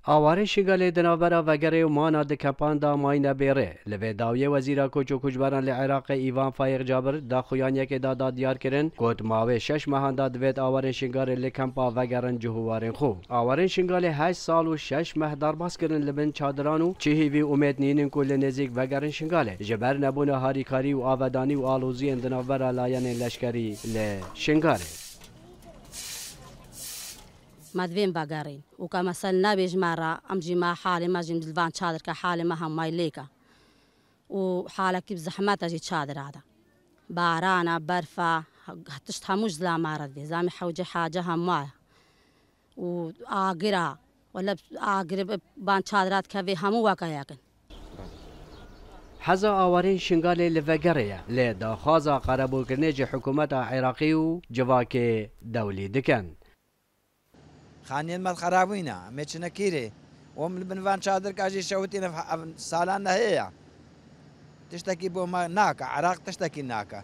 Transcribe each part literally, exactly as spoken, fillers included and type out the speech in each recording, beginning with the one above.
Awarên Şingalê di navbera vegerê û mana di kempan de mayîne bêrê. Li vê dawiyê Wezîra Koç û Koçberan li Iraqê Îvan Fayîq Cabir daxuyaniyekê da da diyar kirin, got ma wê şeş mehan de divêt awarên Şingalê li kempa vegerin cih û warên xwe. Awarên Şingalê heşt sal û şeş meh derbas kirin li bin çadiran û çi hîvî û umêd nînin ku li nêzîk vegerin Şingalê. Ji ber nebûna harîkarî û avedanî û aloziyên di navbera layenên leşkerî li Şingalê. Me divên vegerîn. Û ke mesel nebêj me re, em jî me halê me jî li van çadir ke halê me hemay lêke. Û halekî bi zehmet e jî çadira de. Barana, berfa, tişt hemû ji zila me re divê. Zamî hewce hace hemwa ye. Û agira, wele agir bi ban çadira dikevê hemû weke yekin. Heza awarên Şingalê li vegerê ye, lê daxwaza qerebûlkirinê ji hikûmeta Iraqî û civakê dewlî dikin. Xaniyên me xerabûyne, em ê çine kîrê. Û em li bin van çadirka jî şewitîne, ev salan de heye. Tiştekî bo me nake, Iraq tiştekî nake.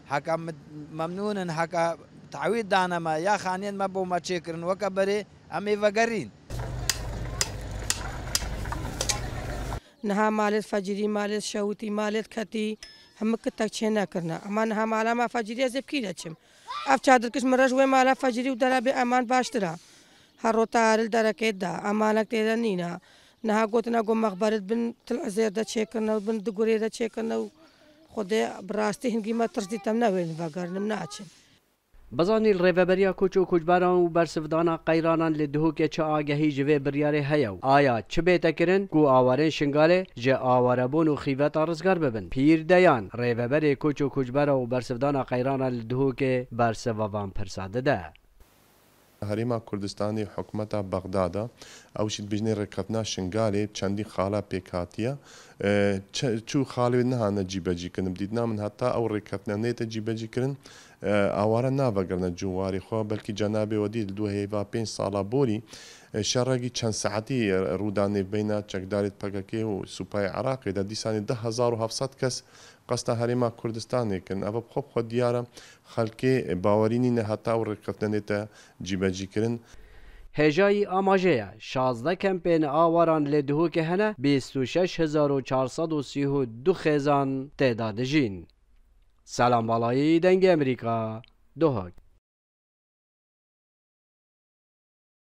Heke me-, memnûn in, heke tawîd dane me, ya xaniyên me bo me çêkirin weke berê, em ê vegerîn. Niha malêt fecirî, malêt şewitî, malêt ketî, hemik kitek çê nekirine. Ema niha mala me fecirî ez ê bi kî re çim? Ev çadirkiş min re ji wê mala fecirî û dera bê eman baştir e. Her rota eril derekê da, emanek tê de nîne. Niha gotine ku mexberit bin til ezêr de çêkirine û bin du gurê de çêkirine û Xwedê bi rastî hingî me tirs dît, em newêrin vegerin, em naçin. Bizanîn Rêveberiya Koç û Koçberan û Bersivdana Qeyranan li Duhokê çi agehî ji vê biryarê heye û aya çi bête kirin ku awarên Şingalê ji awarebûn û xîveta rizgar bibin. Pîr Deyan, Rêveberê Koç û Koçbera û Bersivdana Qeyranan li Duhokê bersiva van pirsa dide. Herêma Kurdistanê, hikûmeta Bexdada, ew jî dibêjinê rêkeftina Şingalê çendî xala pêk hatiye. E, çi-, çû xalê nehane cîbecî kirin. Bi dîtina min heta ew rêkeftina neyête cîbecî kirin, e, aware navegerine cih û warê xwe. Belkî cenabê we dît li dû hêva pênc sala borî, e, şerekî çend saetî rû da nêvbeyna çekdarê P K K û Supayê Iraqê de. Dîsanê deh hezar û heft sed kes qesta Herêma Kurdistanê kirin. Ev bi xwe bi xwe diyar e. Xelkê bawerî nîne heta ew rêkeftina neyête cîbecî kirin. Hêjayî amaje ye, şazdeh kempên awaran li Duhokê hene, bîst û şeş hezar û çar sed û sî û du xêzan tê de dijîn. Selam Balayî, Dengê Amerîka, Duhok.